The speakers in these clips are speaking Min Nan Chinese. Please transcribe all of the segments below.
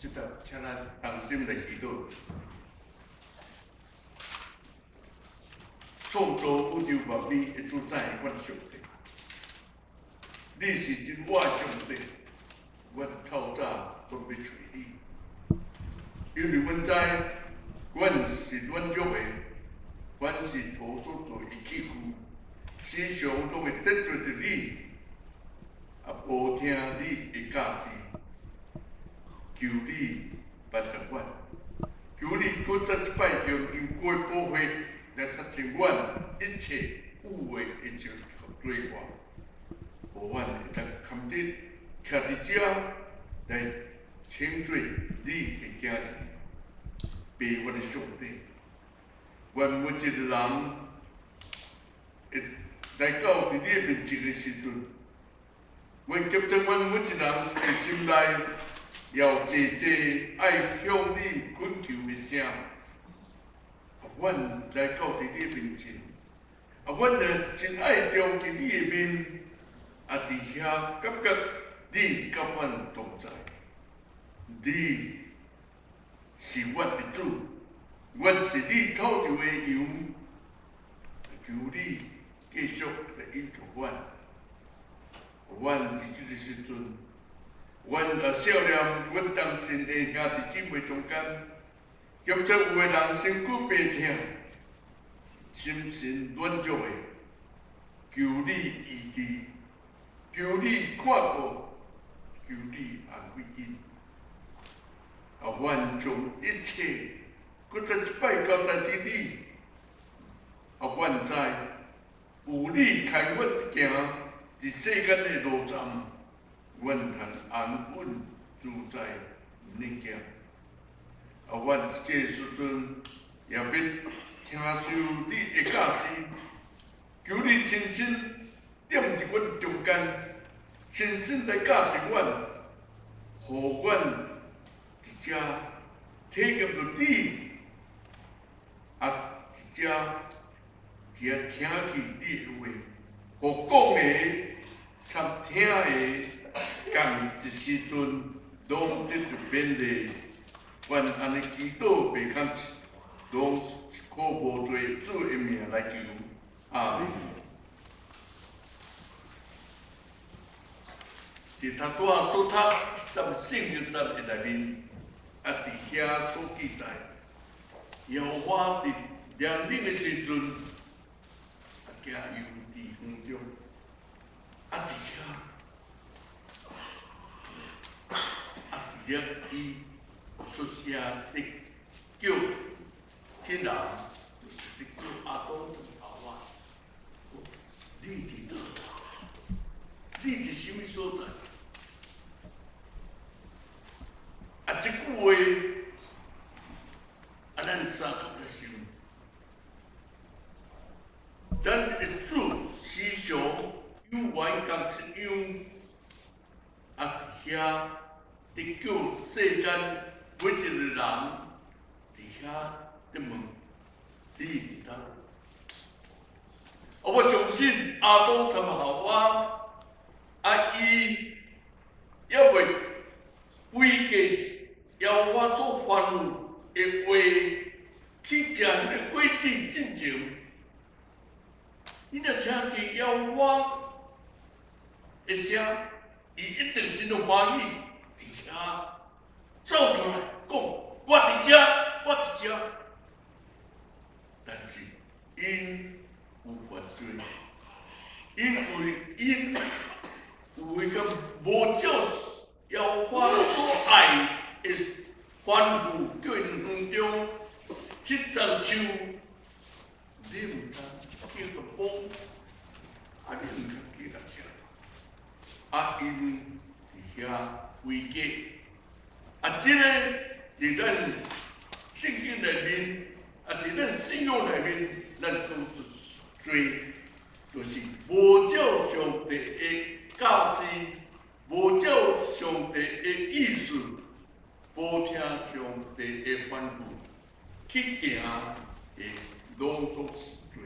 這搭請咱同心來祈禱。創造宇宙萬物的主宰，阮上帝，你是真我的上帝，阮透早阮欲揣你，因為阮知阮是軟弱的，阮是土所做的器具，時常攏會得罪著你，啊，無聽你的教示，求你幫助阮，求你閣再一擺用油膏的寶血來擦淨阮一切有的一切罪過，予阮會當堪得徛佇遮來稱做你的囝兒，父我的上帝，願每一個人會來到佇你的面前的時陣，阮感覺阮每一個人的心內也有濟濟愛向你懇求的聲。阮來到佇你的面前，啊，阮也真愛中佇你的面，啊，佇遐感覺你佮阮同在，你是阮的主，阮是你草場的羊，求你繼續來引導阮。阮佇這個時陣，阮也想念阮同信的兄弟姊妹中間，感覺有的人身軀病痛，心神軟弱的，求你醫治，求你看顧，求你安慰𪜶。啊，阮將一切閣再一擺交代佇你。啊，阮知有你牽阮行佇世間的路站，阮通安穩自在，毋免驚。啊，阮這個時陣也欲聽受你的教示，求你親身踮佇阮中間，親身來教示阮，予阮佇遮體驗著你，啊，佇遮佇遐聽去你的話，予講的參聽的仝一時陣攏得著勉勵。阮按呢祈禱袂堪，攏是靠無罪主的名來求，阿門。佇頭拄仔所讀這節聖經節的內面，啊，佇遐所記載，耶和華佇涼冷的時陣，啊，行遊佇園中，啊，佇遐，啊，佇遐伊出聲佇叫彼人，就是佇叫亞當同夏娃，你佇佗？你佇啥物所在？啊，這句話，啊，咱三個來想，咱的主時常有緣仝一樣，啊，佇遐佇叫世間每一個人佇遐佇問你佇佗？啊，我相信亞當同夏娃，啊，伊猶未違過耶和華所吩咐的話，去食彼个果子進前，伊若聽見耶和華的聲，伊一定真歡喜，佇遐走出來講：我佇遮，我佇遮。但是𪜶有犯罪，因為𪜶有一個無照耶和華所愛的吩咐，叫𪜶園中彼叢樹，你毋通叫做碰，啊，你毋通去來食，啊，𪜶佇遐違過，啊，這个佇咱聖經內面，啊，佇咱信仰內面，咱講做罪，就是無照上帝的教示，無照上帝的意思，無聽上帝的吩咐去行的，攏總是罪。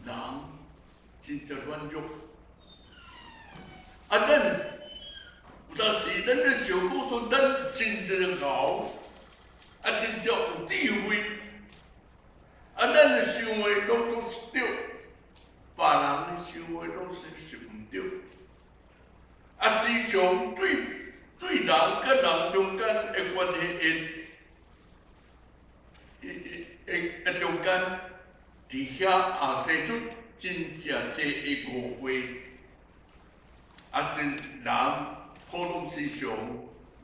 人真正軟弱，啊，咱當時咱咧想講說，咱真正𠢕，啊，真正有智慧，啊，咱的想的攏總是對，別人的想的攏是毋對。啊，時常對人佮人中間的關係的中間，佇遐也生出真正濟的誤會。啊，真人普通時常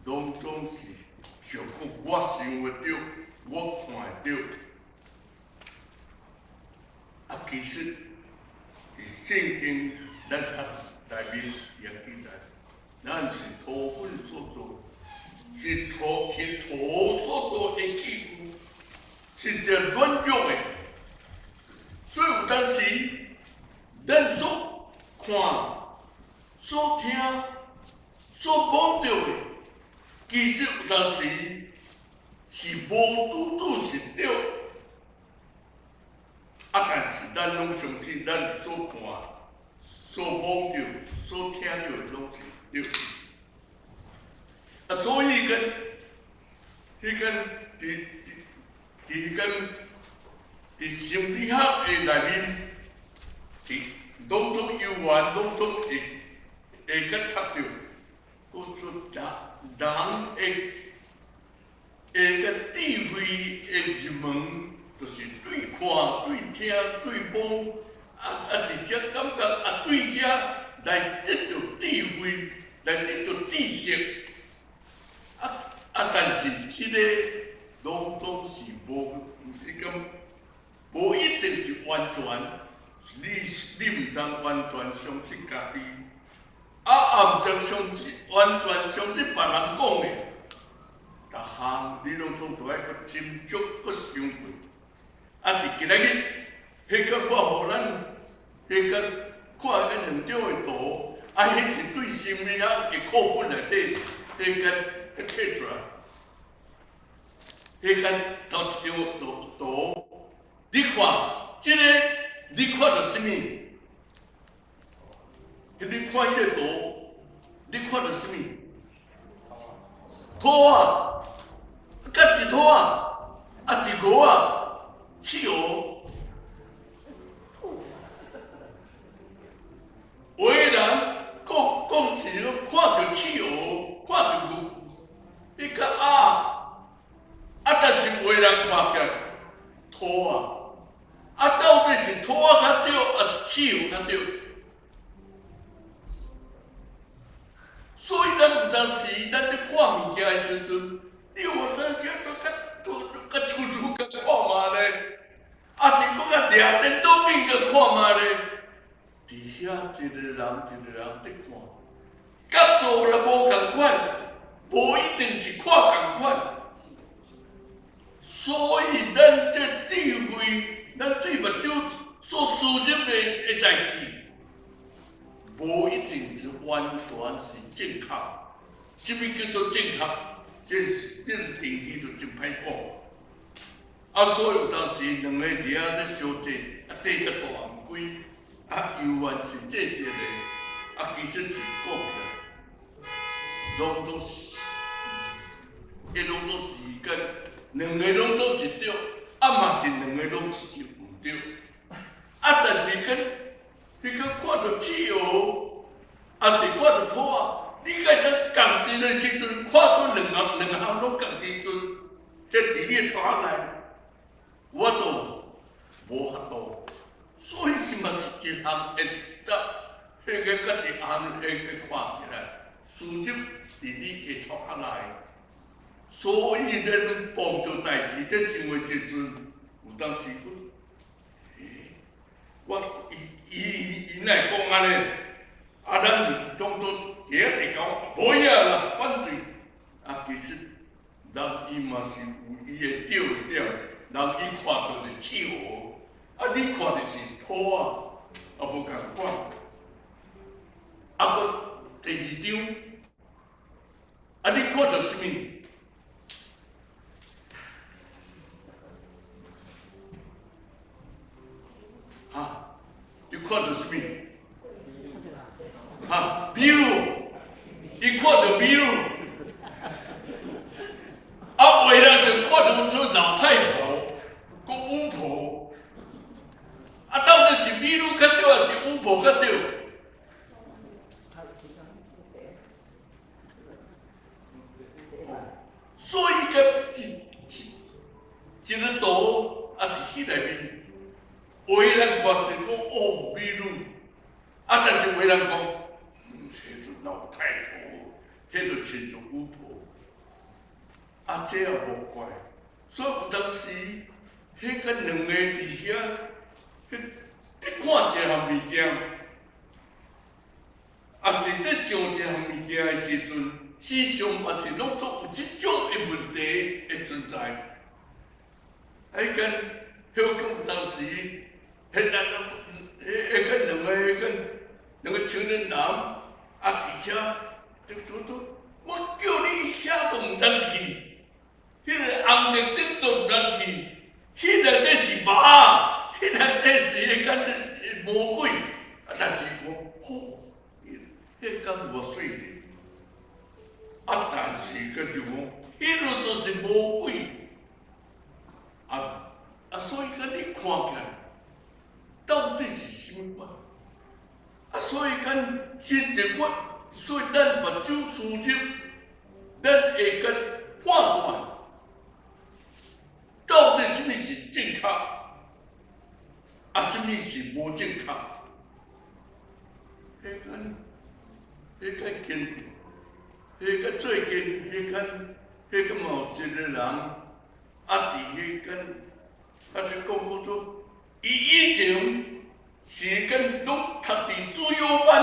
攏總是想講我想的對，我看的對。啊，其實佇聖經咱讀內面也記載，咱是塗粉所做，是塗鐵塗所做的器具，是一個軟弱的。所以有當時，咱所看、所聽、所摸著的，其實有當時是無拄拄是對。啊，但是咱攏相信咱所看、所摸著、所聽著的攏是對。啊，所以跟彼間佇心理學的內面，佇攏總有緣，攏總會佮讀著，叫做人人的個智慧的入門，就是對看、對聽、對摸，啊，直接感覺啊，對遐來得著智慧，來得著知識。啊，但是這个攏總是無，你講無一定是完全，你毋通完全相信家己，啊，也毋通相信完全相信別人講的，逐項你攏總都愛閣斟酌、閣想過。啊！佇今仔日，彼個我予咱，彼個看彼兩張的圖，啊，彼是對心理學的課本內底，彼個摕出來，彼個頭一張圖，你看，這個你看著啥物？你看彼个圖，你看著啥物？兔仔，敢是兔仔，抑是鵝仔？企鵝，有的人講講是看著企鵝，看著牛，彼個鴨，啊，但是有的人看起來兔仔，啊，到底是兔仔較對，抑是企鵝較對？所以咱有當時，咱咧看物件的時陣，你有當時都較都較處處共看覓咧，抑是閣較掠顛倒面共看覓咧？佇遐一個人一個人佇看，角度若無仝款，無一定是看仝款。所以咱這智慧，咱對目睭所輸入的代誌，無一定是完全是正確。啥物叫做正確？這是這個定義就真歹講。啊，所以有當時兩个佇遐咧相爭，啊，爭甲大毋歸，啊，猶原是這一個，啊，其實是講起來，攏都是，彼攏都是跟兩个攏都是對，啊嘛是兩個攏是毋對。啊，但是跟彼個看著企鵝，抑是看著兔仔，你敢會當仝一个時陣看著兩項兩項攏仝時陣，這佇你的頭殼內，有法度？無法度。所以是嘛是一項會當，彼个佮一項會看起來，事實佇你的頭殼內。所以咱碰著代誌咧想的時陣，有當時講，欸，我伊伊伊若會講按呢？啊，咱就當作第一直講，無影啦，反對。啊，其實人伊嘛是有伊的對的點，人伊看著是企鵝，啊，你看著是兔仔，啊，無仝款。啊，閣第二張，啊，你看著啥物？哈？你看著啥物？哈，麋鹿，伊看著美女，啊，有的人就看著做老太婆、閣巫婆，啊，到底是美女較對，還是巫婆較對？所以個一一一个圖啊，佇彼內面，有的人看是講哦美女，啊，但是有的人講，彼就老太婆，彼就親像巫婆，啊，這也無怪。所以有當時，彼個兩个佇遐，彼佇看一項物件，啊是佇想一項物件的時陣，世上嘛是攏總有這種的問題會存在。啊，彼間香港當時，彼個彼彼個兩個彼個兩個青年人，啊佇遐就做做，我叫你遐都毋通去，彼个紅綠燈都毋通去，彼內底是貓，彼內底是彼間魔鬼，啊，但是伊講，吼，彼間偌媠咧。啊！但是佮就講，彼个就是魔鬼。啊啊！所以講你看起來，到底是啥物款？啊！所以講真濟款，所以咱目睭思入，咱會共判斷，到底啥物是正確，啊，啥物是無正確？彼間，彼間近。彼個最近，彼間，彼個嘛有一個人，啊，佇彼間，啊，就講講做，伊以前是間攏讀佇資優班，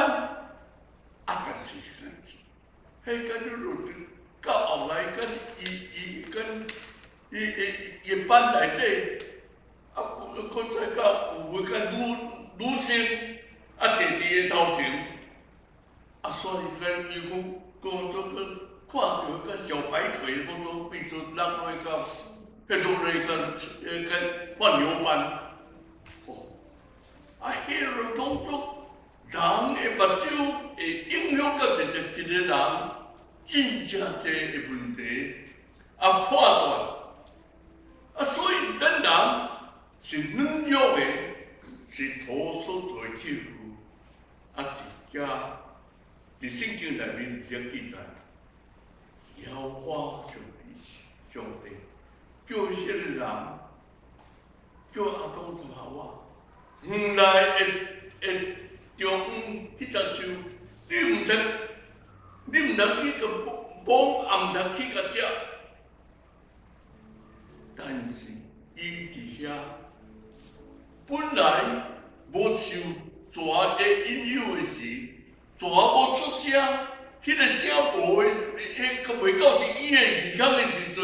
啊，但是彼間你就到後來，間伊伊間伊伊伊班內底，啊，閣再到有彼間女女生，啊，坐佇伊頭前，啊，所以間伊講。講做個看著個小白腿，講做變做落落去到，彼落落去到彼個放牛班，哦，啊，彼个當作人的目睭會影響到一個一個人真正濟的問題，啊判斷，啊，所以咱人是軟弱的，是土所做的器具，啊，佇遮。佇聖經內面有記載，耶和華上帝上帝叫彼個人叫亞當同夏娃，園內的的中央彼丛樹，你毋通，你毋通去共摸，也毋通去共食。但是伊佇遐本來無受蛇的引誘的時，蛇無出聲，彼個聲無的，彼閣未到佇伊的耳孔的時陣，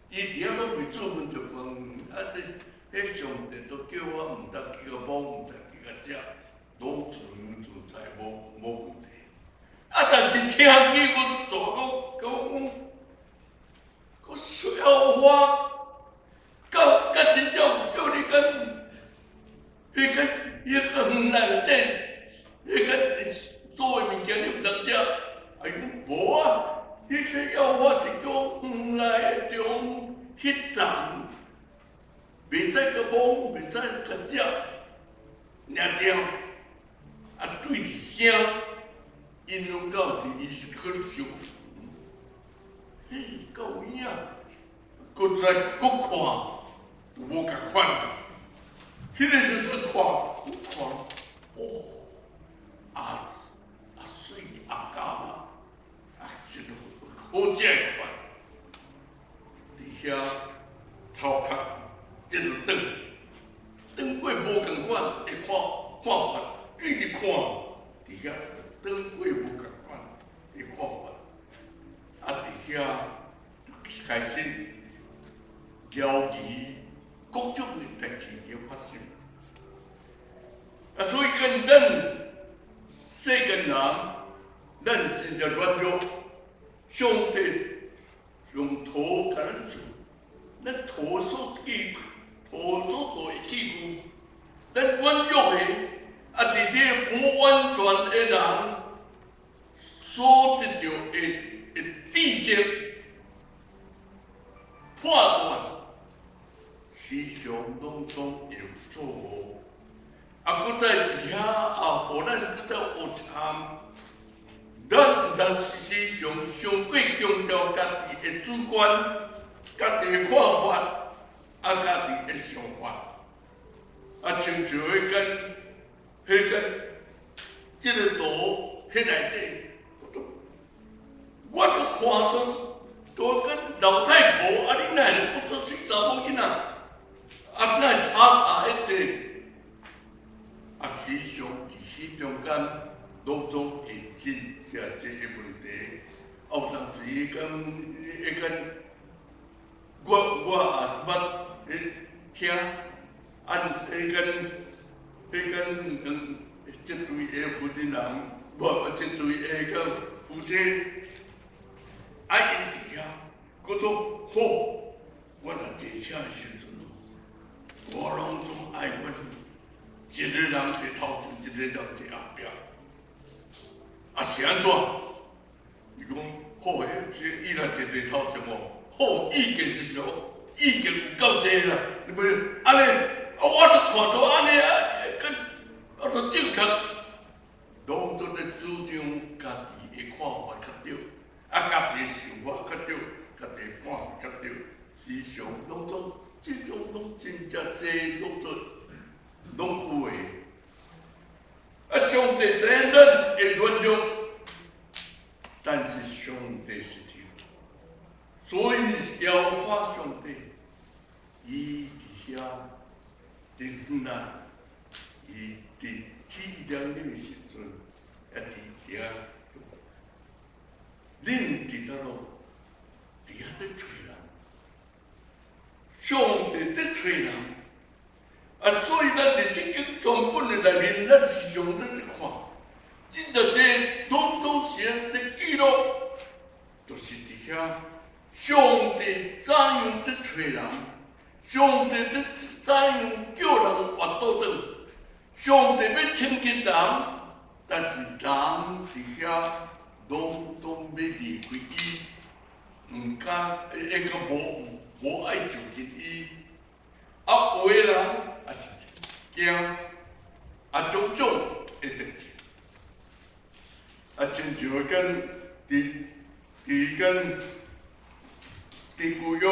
伊佇遐攏袂做問就講，啊，這彼上帝都叫我毋通去共摸，毋通去共食，攏自由自在，無無問題。啊，但是聽見我蛇講講講，閣笑話，甲甲真正叫你講，彼個彼個園內底，彼個所有物件你毋通食，哎喲，無啊！彼說要我是叫園內中彼叢，袂使去摸，袂使去食，爾爾，啊對著聲，引誘到佇伊是去想，嘿，夠有影，閣再閣看，無仝款。彼個時陣看，看，哦，啊啊媠啊甲啊，啊真好食的款。佇遐頭殼這就轉，轉過無仝款的看看法，一直看，佇遐轉過無仝款的看法，啊佇遐開始謠言各種的代誌會發生。啊，所以講咱世間人，咱真正軟弱，上帝用土共咱做，咱土所器，土所做的器具，咱軟弱的，啊，佇這無完全的人所得著著的知識判斷，時常攏總會有錯誤。啊，閣再佇遐啊，予咱閣再學參，咱毋通時常傷過強調家己的主觀、家己的看法，啊，家己的想法。啊，親像彼間、彼間，這个圖彼內底，我都看到，都跟老太婆，啊，你哪會閣做媠查某囡仔？啊，哪會吵吵彼濟？啊，時常佇彼中間，攏總會真正濟的問題。啊，有當時講，彼間，我也捌彼聽，按彼間彼間兩這對的夫妻人，無這對的個夫妻，啊，𪜶佇遐，閣做好，我若坐車的時陣，我攏總愛阮一个人坐頭前，一个人坐後壁。啊，是按怎？伊講好，這伊若坐佇頭前哦，好，意見就是說，意見有夠濟啦，你袂按呢？啊，我都看著按呢啊，跟啊都正確，攏總咧主張家己的看法較對，啊，家己的想法較對，家己的看法較對，時常攏總這種攏真正濟，攏總攏有的。啊，上帝知影咱會軟弱，但是上帝是疼，所以耶和華上帝，伊佇遐等咱，伊佇天亮的時陣，也佇遐，恁佇佗落？佇遐咧揣人，上帝咧揣人。啊，所以咱佇聖經全本的內面，咱時常咧咧看，真濟攏總是咧記錄，就是佇遐上帝怎樣咧揣人，上帝咧怎樣叫人活倒轉，上帝欲親近人，但是人佇遐攏總欲離開伊，毋敢，應該無無愛就近伊，啊，有的人也是驚，啊，種種的代誌，啊，親像講佇佇講佇舊約，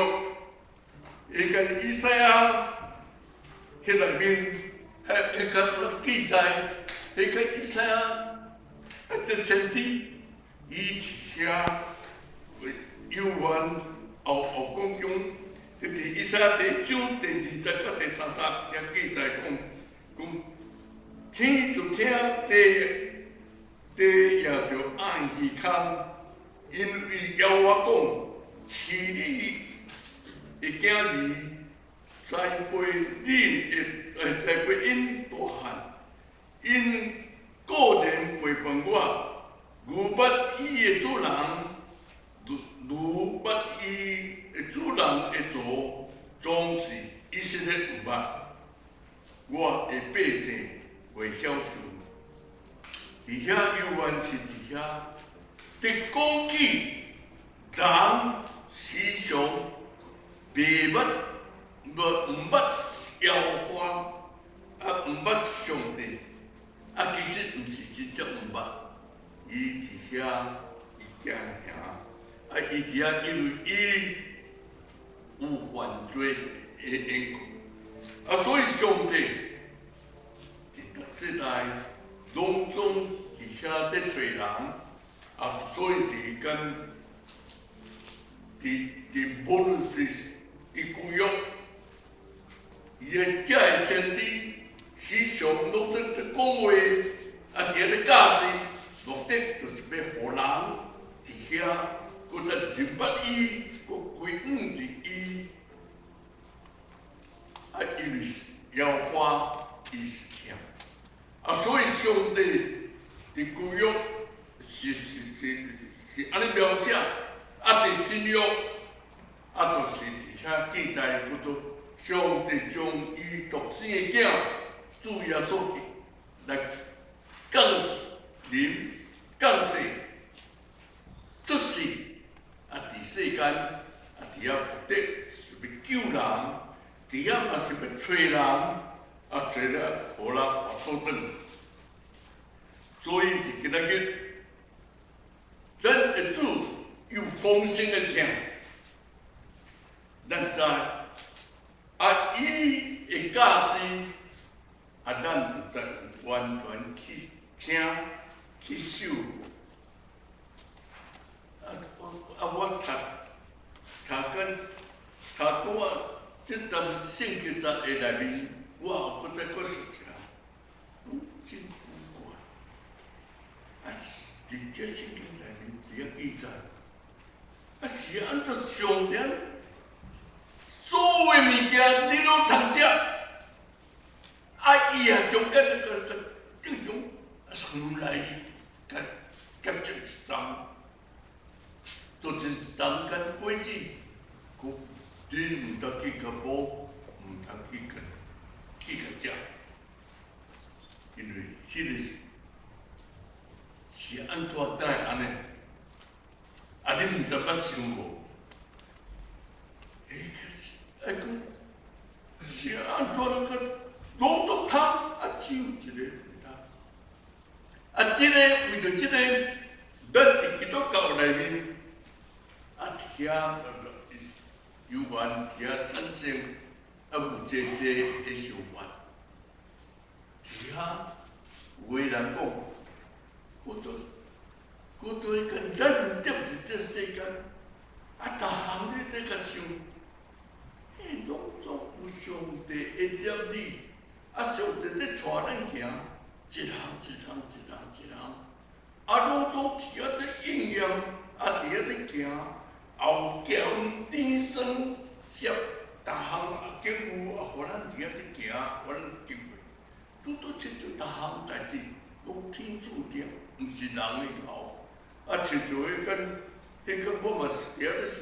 彼個以賽亞彼內面，彼彼個記載，彼個以賽亞啊，這先知，伊佇遐猶原後後講講，佇以賽亞第一章第二節佮第三節遐記載講，講天就聽地地也著按耳空，因為耶和華講，賜你的囝兒栽培你的，栽培𪜶大漢，𪜶固然背叛我，如捌伊的主人，如如捌伊的主人的鑿，總是以色列毋捌，我的百姓袂曉受。佇遐猶原是佇遐，佇講起人時常袂捌，無毋捌耶和華，啊毋捌上帝，啊其實毋是真正毋捌，伊佇遐伊驚嚇，啊伊佇遐因為伊有犯罪的緣故，啊所以上帝佇逐世代攏總佇遐咧揣人，啊所以佇講佇佇無論是佇舊約，伊的這个先知時常攏咧咧講話，啊佇咧教示，目的就是欲予人佇遐閣再認捌伊，閣歸向佇伊，啊因為耶和華伊是疼，啊所以上帝佇舊約是是是是按呢描寫，啊佇新約，啊就是佇遐記載叫做上帝將伊獨生的囝主耶穌基督來降臨降世，世間，啊，佇遐目的是欲救人，佇遐嘛是欲揣人，啊，揣了予人活倒轉。所以佇今仔日，咱的主有豐盛的疼，咱知，啊，伊的教示，啊，咱毋知完全去聽去受。啊，我啊，我讀讀緊讀拄啊，這陣聖經節的內面，我有閣再閣說一下，攏真古怪。啊，佇這聖經內面這樣記載，啊是按怎上帝所有的物件你攏通食，啊伊啊中間個個正常從來共共一層，就是人間果子，講你毋通去共摸，毋通去共食，因為彼個是按怎會按呢？啊，你毋知捌想無？欸，可是愛講是按怎那個攏都通，啊，只有一个毋通。啊，這个為著這个，咱佇基督教內面，啊，佇遐有緣佇遐產生，啊，有濟濟的想法。佇遐有的人講，我做一個人踮佇這世間，啊，逐項你咧共想，彼攏總有上帝的料理，啊，上帝咧帶咱行，一項一項一項一項，啊，攏總佇遐咧應驗，啊，佇遐咧行，也有鹹甜酸澀，逐項境遇啊，予咱佇遐咧行，予咱經過，拄拄親像逐項代誌攏天注定，毋是人的頭。啊，親像彼間，彼間我嘛是佇遐咧想，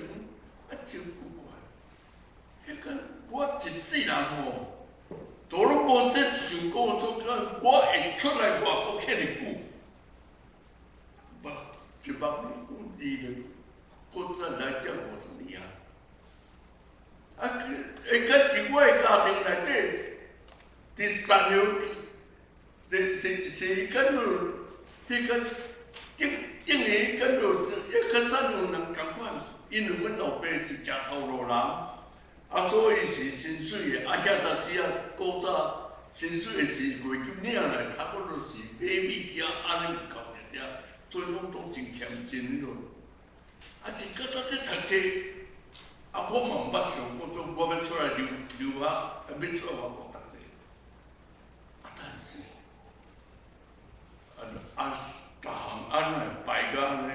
啊，真古怪。彼間我一世人吼，都攏無咧想過做講，我會出來外國遐爾久，目一目年久，二年，閣再來遮50年啊。啊，會間佇我的家庭內底，佇三樣，是是是間落，彼間等等於間落，一個三樣人仝款，因為阮老爸是食頭路人，啊，所以是薪水的，啊，遐當時啊，古早薪水的是月金領來，差不多是買米食，按呢有夠爾爾，所以攏總真儉真彼落。啊，一個在咧讀冊，啊，我嘛毋捌想過做，我欲出來留留學，啊，欲出來外國讀冊。啊，但是，啊啊，逐項按呢排甲按呢，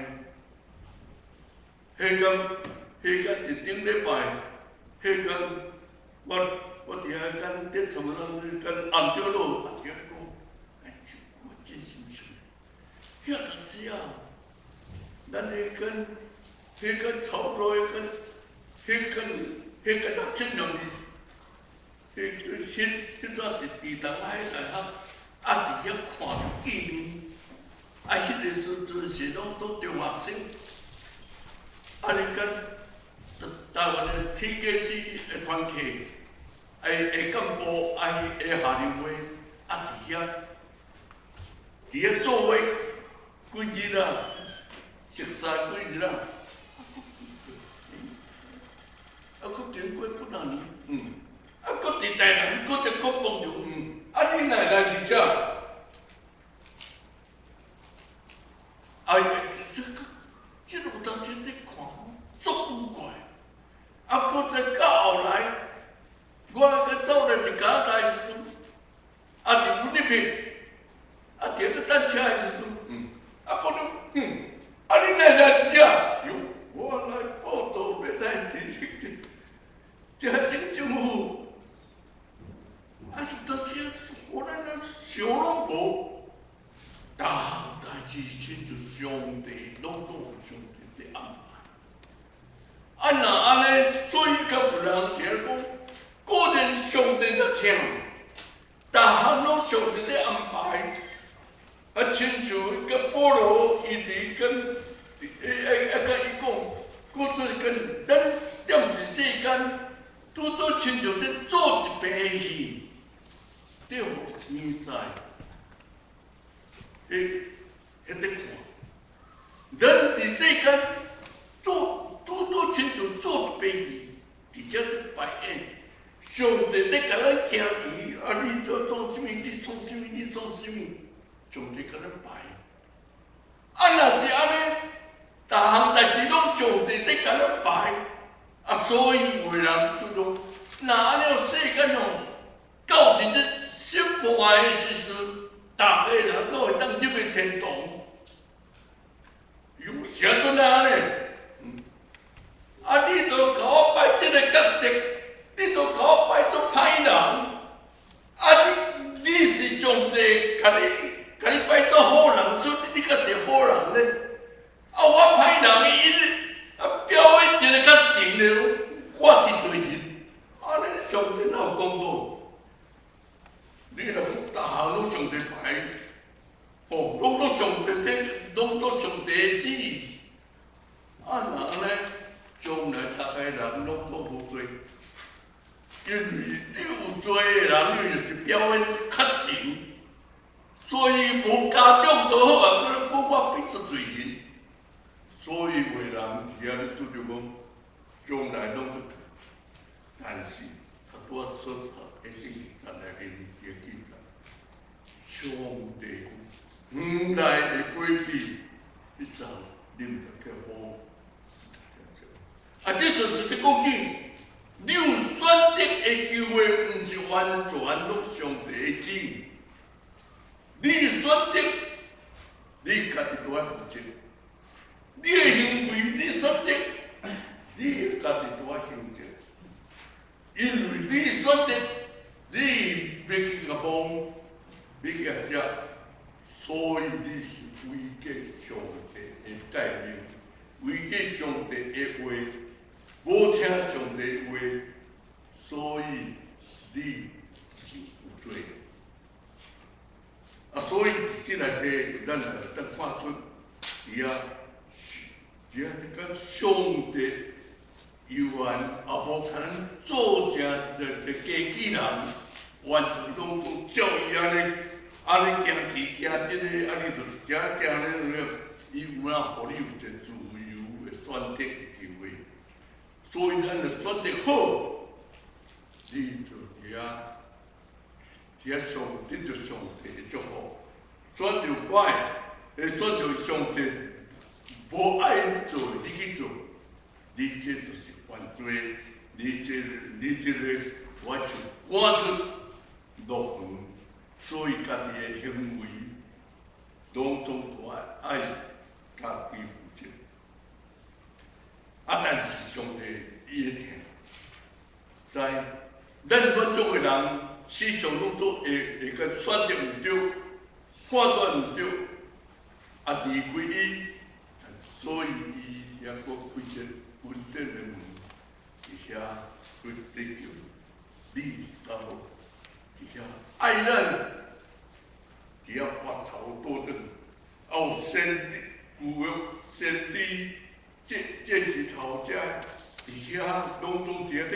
彼工彼工一頂禮拜，彼工我佇遐間咧創啥物，間暗著落，啊，佇遐講，哎，我真心想，遐當時啊，咱彼間彼間差不多彼間彼間彼間六七年，彼彼彼陣是佇東海大學，啊，佇遐看著見面，啊，彼个時陣是攏都中學生，啊，你講台灣的 TKC 的團契，的幹部，啊，的校林會，啊，佇遐做伙幾日啊，熟似幾日啊，啊，閣經過幾若年，啊，閣佇台南，閣一閣碰著，啊，你哪會來佇遮？啊，這個，這個有當時咧看，足古怪。啊，閣再到後來，我閣走來佇加拿大的時陣，啊，佇溫尼佩，啊，佇咧等車的時陣，啊，講著，啊，你哪會來佇遮？喲，我來報道，欲來佇這省政府，啊，是當時予咱咧想攏無。逐項代誌親像上帝攏總有上帝佇安排。啊，若按呢，所以較有人佇咧講，果然上帝咧疼，逐項攏上帝咧安排。啊，親像佮保羅伊佇跟會會會共伊講，閣做跟天使，彼彼咧看，人佇世間做拄拄親像做一把戲，佇遮咧排演。上帝咧共咱行棋，啊！你做做啥物？你創啥物？你創啥物？上帝共咱排。啊，若是按呢，逐項代誌攏上帝咧共咱排，啊，所以有的人就講，若按呢世間哦，到一日審判的時陣，逐个人攏會當入去天堂。伊講是按怎按呢？啊，你都共我擺這個角色，你都共我擺做歹人，啊你你是上帝，共你擺做好人，所以你才是好人咧。啊，我歹人伊啊表演一个較成了，我是罪人。按呢上帝哪有公道？你若講逐項攏上帝排，哦，攏攏上帝的，攏攏上帝的旨意。啊，若按呢，將來逐个人攏攏無罪。因為你有罪的人，你就是表演較成，所以無家長就好啊，閣我變做罪人。所以有的人佇遐咧主張講，將來攏做，但是較拄仔所讀的聖經內面會記載，上帝講，園內的果子，你昨啉著較好。啊，這就是咧講緊。你有選擇的機會，毋是完全攏上帝的旨意。你的選擇，你家己都愛負責。你的行為，你選擇，你家己都愛承責。因為你選擇，你欲去共摸，欲去共食，所以你是違過上帝的誡命，違過上帝的話，無聽上帝話，所以你是有罪。啊，所以佇這內底，咱也會當看出，佇遐，佇遐咧講上帝猶原也無共咱做成一個機器人，完全攏總照伊按呢，按呢行去行這個，按呢就行行咧了，伊有影予你有一個自由的選擇的機會。所以咱若選擇好，你就佇遐，佇遐上得著上帝的祝福；選擇歹，會選擇上帝無愛你做的，你去做，你這就是犯罪。你這個我就趕出樂園。所以家己的行為，攏總都愛愛家己負責。啊，但是上帝伊會疼，知咱軟弱的人，時常攏做會會共選擇毋對，判斷毋對，啊離開伊，所以伊猶閣開一個恩典的門，佇遐去得救你佮我，佇遐愛咱，佇遐回頭倒轉，啊有先知舊約先知，這這時頭遮佇遐攏總佇遐咧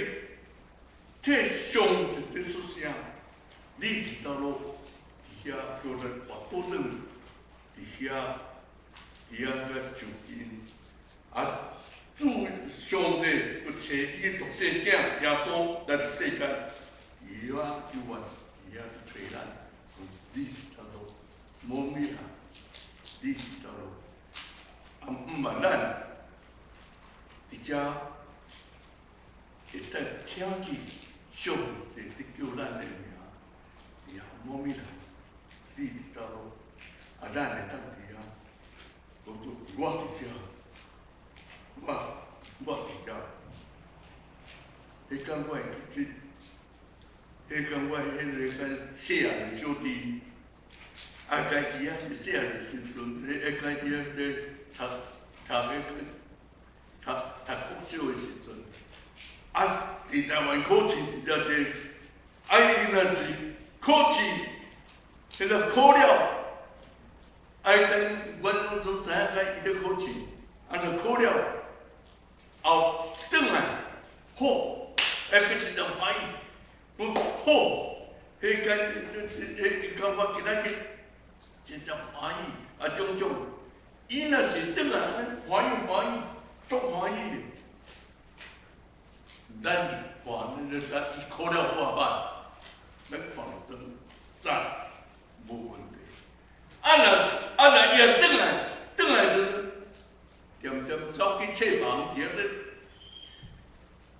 替上帝咧出聲，你佇佗落佇遐叫咱回倒轉，佇遐佇遐個就近，啊，主上帝閣差伊的獨生囝耶穌來佇世間，伊啊猶原佇遐咧揣咱，講你佇佗落，無物啊，你佇佗落，啊，毋嘛咱佇遮會當聽見上帝佇叫咱的名，伊啊無物啦，你佇佗落，啊，咱會當佇遐，講做我佇遮，我我佇遮，彼工我會記得，彼工我彼个較細漢的小弟，啊，家己啊是細漢的時陣，彼家己啊咧讀讀彼個讀讀國小的時陣，啊，佇台灣考試是誠濟，啊，伊若是考試，彼個考了，啊，咱阮攏總知影講伊咧考試，啊，就考了，後轉來，好，欸，閣真正歡喜，講好，彼間這這彼感覺今仔日真正歡喜啊！種種，伊若是轉來歡喜歡喜，足歡喜的。咱看，咱就知伊考了好啊歹，咱看了真讚，無問題。啊若啊若伊若轉來，轉來時，恬恬走去冊房，佇遐咧，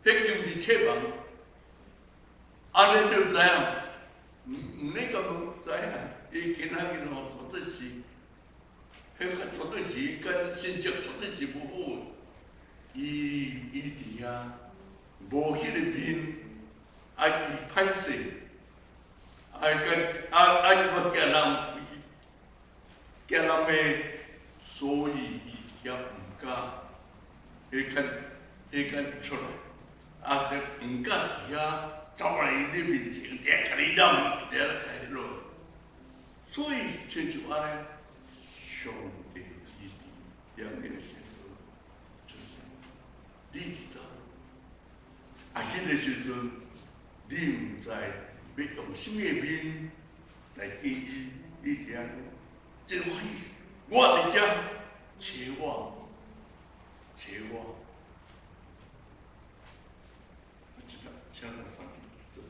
彼間佇冊房，按呢就知影，毋毋免共問，知影，伊今仔日吼絕對是，彼個絕對是佮成績絕對是無好的。伊伊佇遐無彼個面，啊伊歹勢，啊佮啊啊伊嘛驚人，驚人罵，所以伊遐毋敢，彼間彼間出來，啊毋敢佇遐走來伊你面前，佇遐共你挵，佇遐共彼落。所以親像按呢，上帝之治，兩個時陣，就是你佇佗，啊，彼個時陣，你毋知欲用啥物面來見伊，你佇遐真歡喜，我佇遮揣我，揣我，我知道，請咱三個，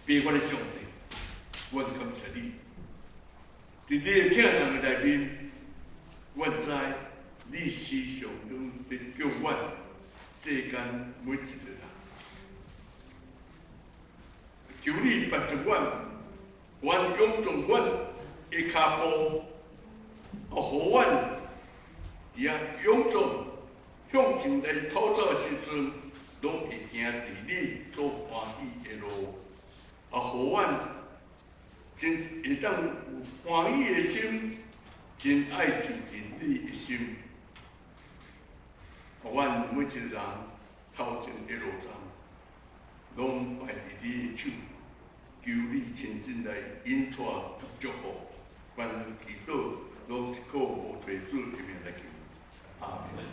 變我的上帝，阮感謝你，佇你的疼痛的內面，阮知你時常攏佇叫阮世間每一個人，求你幫助阮，阮勇壯阮的跤步，啊，予阮佇遐勇壯向前來討走的時陣，攏會行佇你所歡喜的路，啊，予阮真會當有歡喜的心，真愛就近你的心。予阮每一個人頭前一路上，攏拜佇你的手，求你親身來引帶佮祝福，阮祈禱攏是靠無退主的名來求，阿門。